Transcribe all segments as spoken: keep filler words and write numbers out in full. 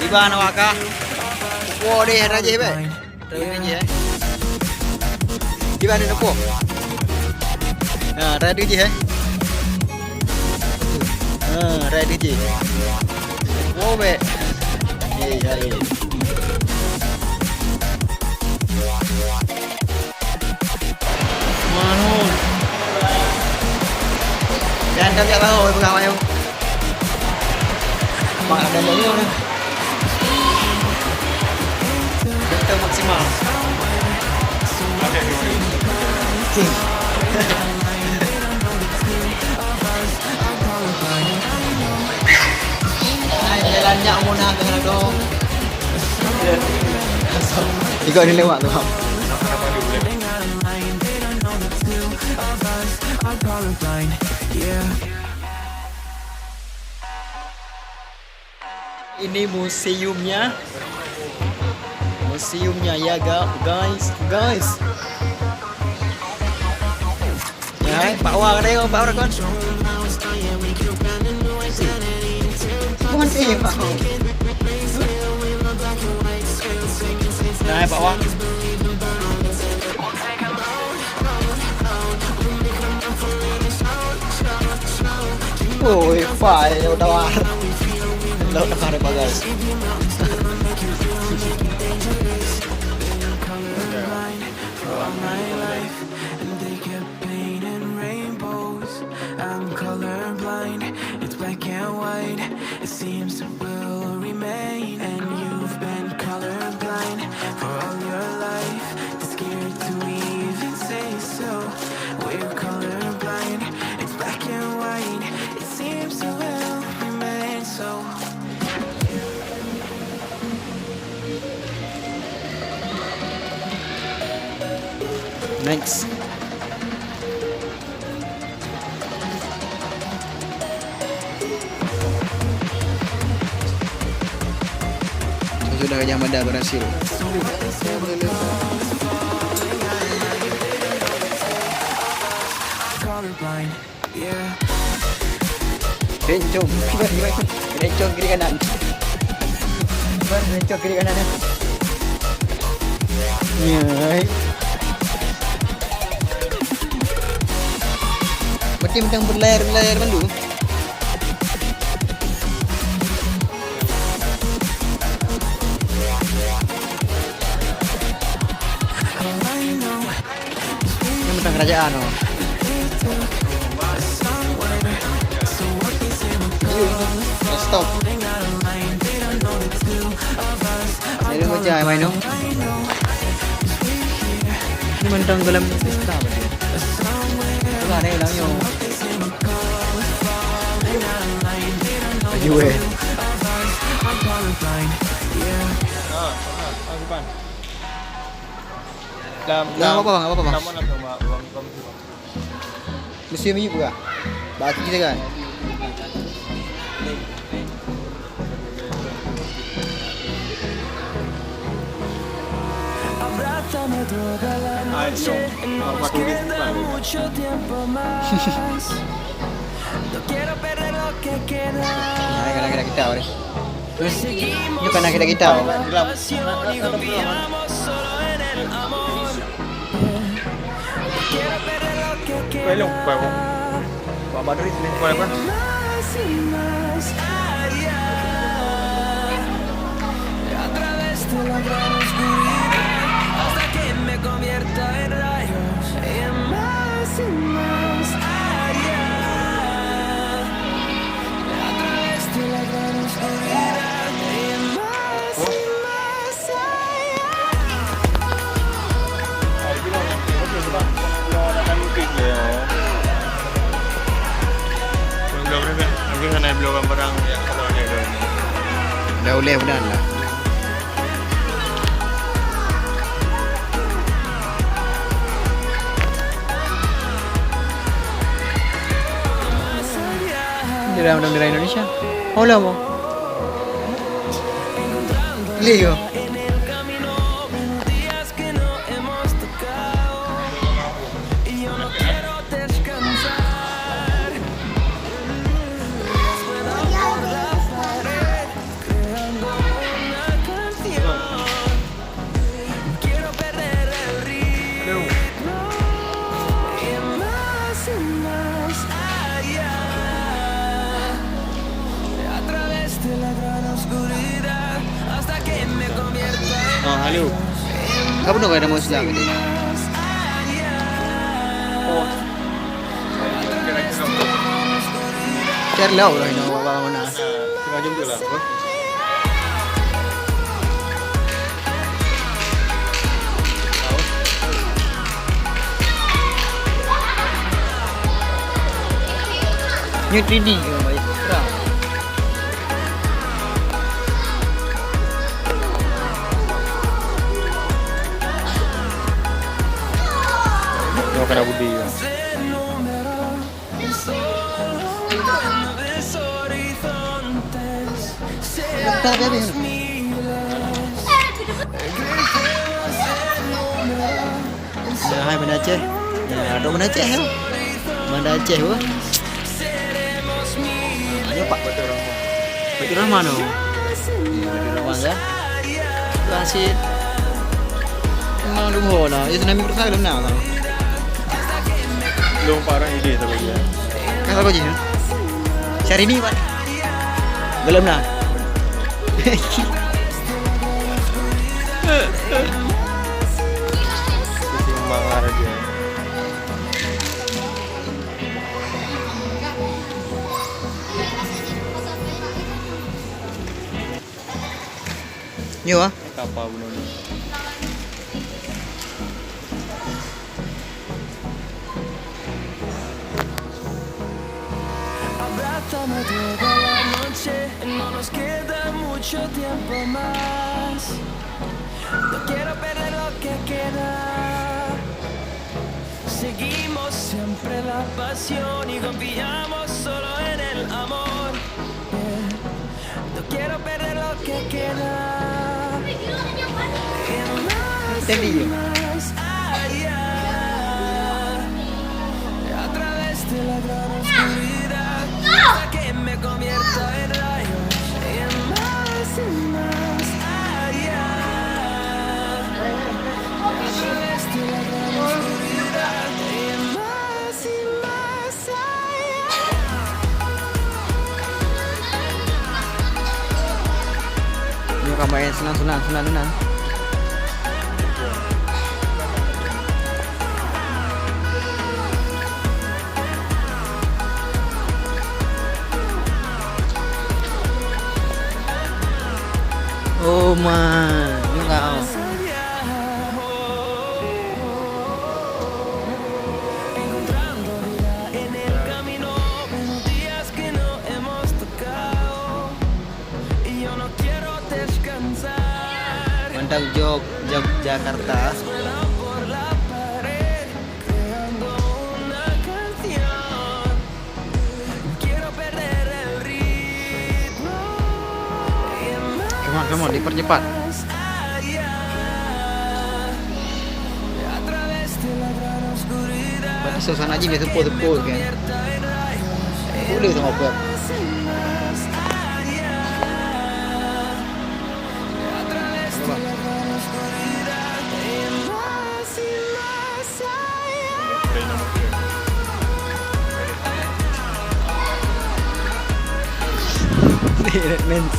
Iban awak kah? Wo deh, rajih bek. Rajih eh. Iban ni nepo. Ha, rajih eh. Ha, rajih. Wo bek. Eh, ya, eh. Mano. Jangan kami tak tahu, pegang ayam. Mak ada banyak ni. Kita maksimal. Jalan nyak mona kena dong. Tiga ni lewat tu. Ini museumnya. Museumnya ya, ga-, guys, guys. Ya, hai, Pak Wa, ada yang Pak Wa, kon? Bukan sih, Pak Wa. Nah, hai, Pak Wa. Ôi, phải, leo tawar. Leo tawar, guys. Painting rainbows, I'm colorblind. It's black and white. It seems to will remain. And you've been colorblind for all your life. Too scared to even say so. We're colorblind. It's black and white. It seems to will remain so. Next. Sudah Gajah Mada berhasil. Colorblind. Rencong. Rencong kiri kanan. Rencong kiri kanan, eh. Ya, hai. Berarti macam berlayar-berlayar malu. Ini mentang kerajaan, oh. Stop. Jadi macam main, oh. Ini mentang dalam pesta, berarti. Bukan, eh, dalam, oh. Laju, eh. Lam, lam, apa, bang? Apa, bang? Lam, lam, lam, lam, lam, lam. Mesti miyup ke? Baki kita kan? Ay, so, apa tulis ni, Pak? Ay, kadang-kadang kita, boleh. Nyoe kana kita-kita. Pelong, pelong. Pak Badri sini, pelong, Pak. Dah ulèe meunan lah. Di dalam bendera Indonesia. Oh, lah, mau. Lé, yo. Ah, halo. Ka bunoe ka ada Muslim tadi. Oh. Cari lah orang ini, orang mana? Tengah jumpa lah, bro. Nyoe three D ke, Bang? Terang. Nyoe kana budi, ya. Dah, dah, dah. Dah, hai, Banda Aceh. Ya, ada Banda Aceh, ya. Banda Aceh, wah. Ayo, Pak. Baitur Rahman tu. Ya, Baitur Rahman, kan? Tu asyik. Memang dua lah. Ya, tsunami besar belum nak, tau. Lôn pat rot idéh sagoe jih. Kan sagoe jih, ha? Syahrini pat. Golom na. Simang aja. Nyoe, ah. Kapa bunoe ni? Abrázame toda la noche, no nos queda mucho tiempo más. No quiero perder lo que queda. Seguimos siempre la pasión y confiamos solo en el amor. Yeah. No quiero perder lo que queda. Y más, y más allá, a través de la gran oscuridad, hasta que me convierta en rayos. Y más, y más allá, a través de la gran oscuridad, y más, y más. Nyoe ka main senang, senang, senang, senang. Oh man, nyoe ka. Encontrando vida en el camino, buenos días que no hemos tocado. Y yo no quiero descansar. Mantap, Jog, Jog, Jakarta. Escuela por la pared, creando una canción. Quiero perder el ritmo. Come on, come on, dipercepat. Bahasa sana aja biasa tepuk-tepuk kan. Boleh sama apa. Mens.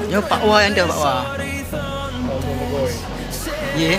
Nyoe Pak Wa nyang deuh, Pak Wa. Ye.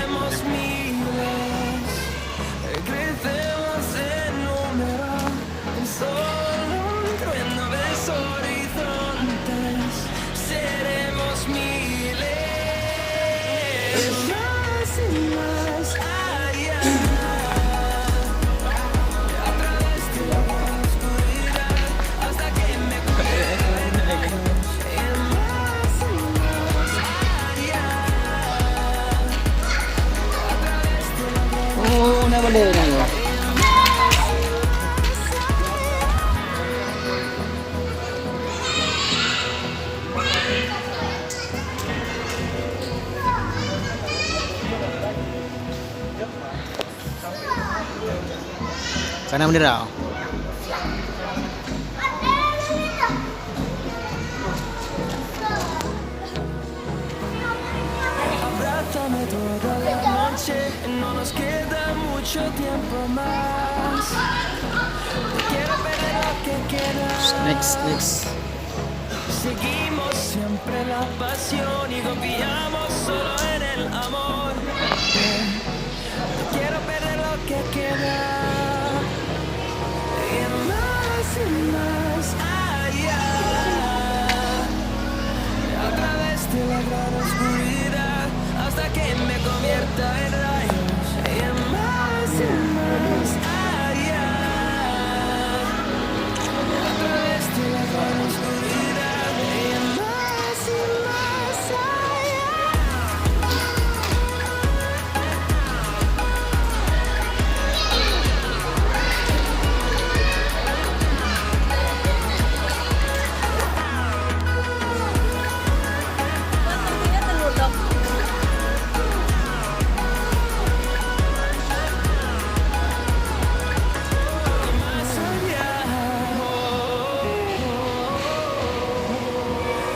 Oh, na boleh, na boleh. Kana bendera. Mucho tiempo más. No quiero perder lo que queda. Next, next. Seguimos siempre la pasión y confiamos solo en el amor. No quiero perder lo que queda. Y más y más allá. A través de la gran oscuridad, hasta que me convierta en rayos. Y más y más allá. A través de la gran oscuridad, y más y más allá.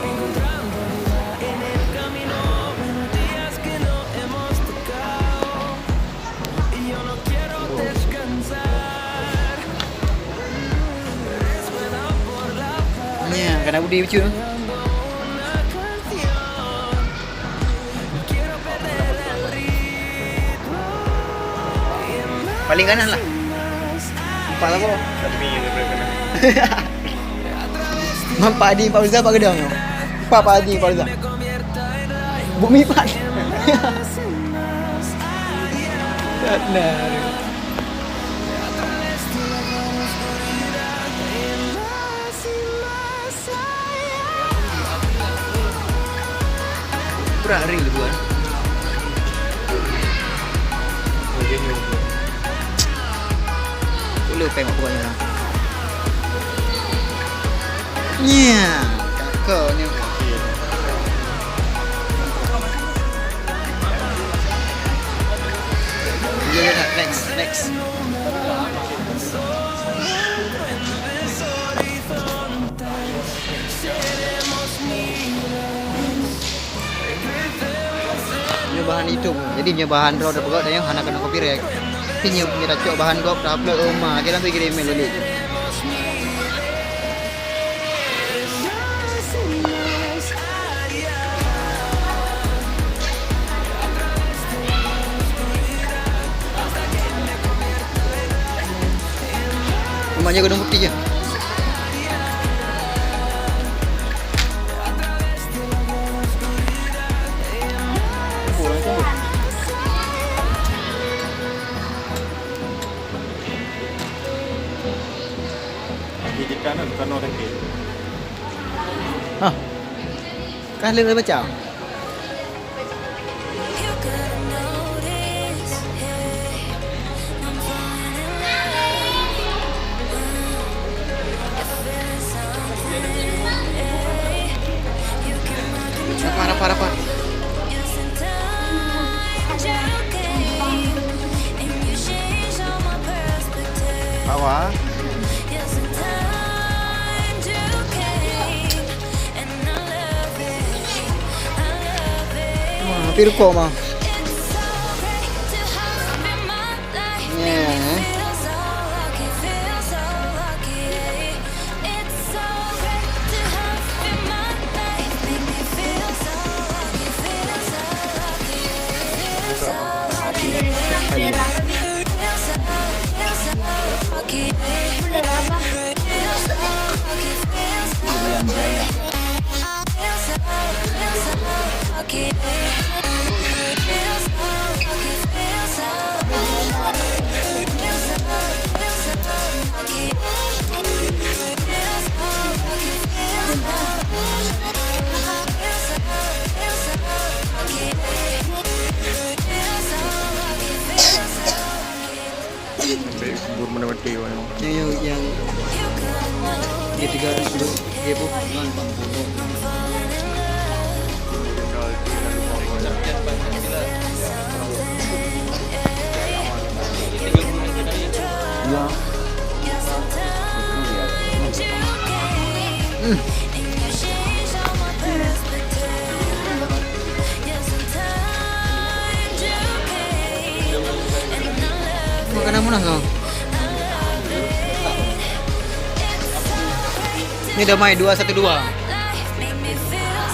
Encontrando vida en el camino, buenos días que no hemos tocado. Y yo no quiero descansar. Resguardado por la pared, ya, kena budi lucu. Una canción. No quiero perder el ritmo. Paling kanan lah. Empat lah, bro. Tapi dia boleh kena. Nampak Adi Pak Rizal, Pak Gedang tu. Nampak Pak Adi Pak Rizal. Bumi Pak. Benar. Berat hari tu, kan? Boleh peng aku buat ni lah. Nya, kakak ni. Ya, ya, next, next. Nyoe bahan YouTube. Jadi nyoe bahan droe tapeugah, dan nyoe hana keuneuk copyright. Tapi nyoe, nyoe tacok bahan gob, ta-upload, oh ma, akhé nyan teukirim email balik. Cuma jaga dong bukti je. Di dekat tu, bukan orang kecil. Ha. Kan dia dah baca? Apa, apa, apa? Awak? Wah, hampir koma. Ya. Baik, kubur mana mati orang. Yang, yang, yang dia tiga, dia pun. Ya. Hmm. Ini damai dua satu dua.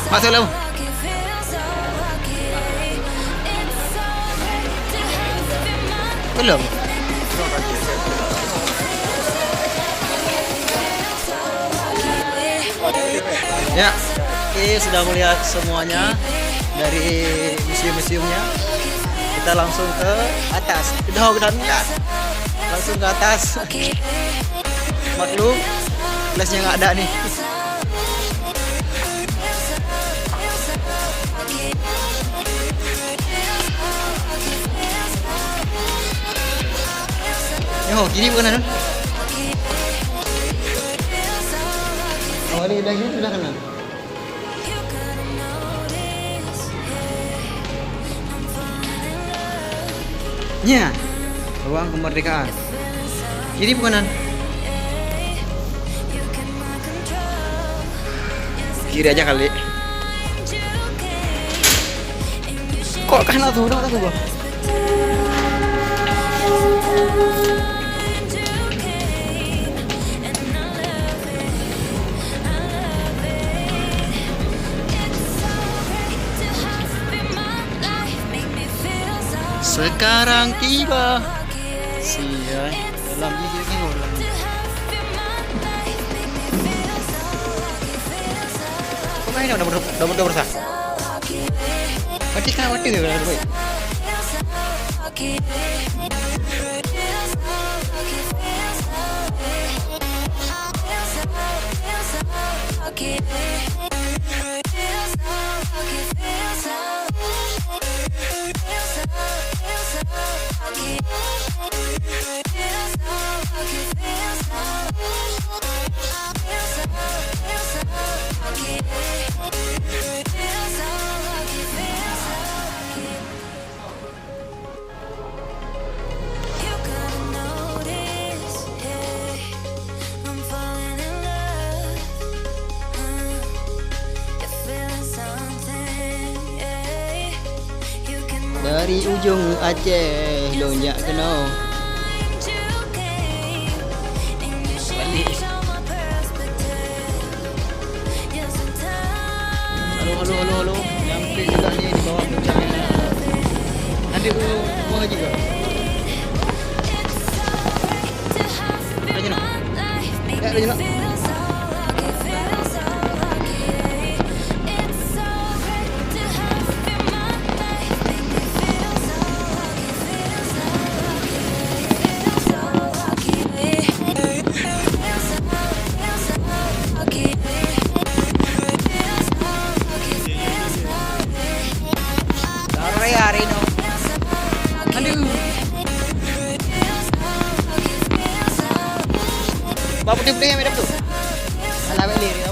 Masuk dalam. Belum. Ya, oke, sudah melihat semuanya dari museum-museumnya. Kita langsung ke atas. Udah, udah niat. Langsung ke atas. Maklum, kelasnya nggak ada nih. Yo, kiri bukan kanan? Oh, ini udah kiri, udah kanan. Nya, ruang kemerdekaan. Kiri bukan kanan? Kiri aja kali. Kok kanan tu, dah tu. Sekarang tiba. Sial. Dalam ni dia tengok dalam ni. Kau main dah ber-, dah ber-, dah bersah. Mati kan mati ni dalam ni. Dari ujong Aceh lôn jak keunoe. Balik. Halo, halo, halo, halo. Nyampe juga ni di bawah puncak ni. Ada buah haji ke? Ada nak? Ya, ada nak. Aduh. Bak putih-putih yang ada tu. Alah, balik dia.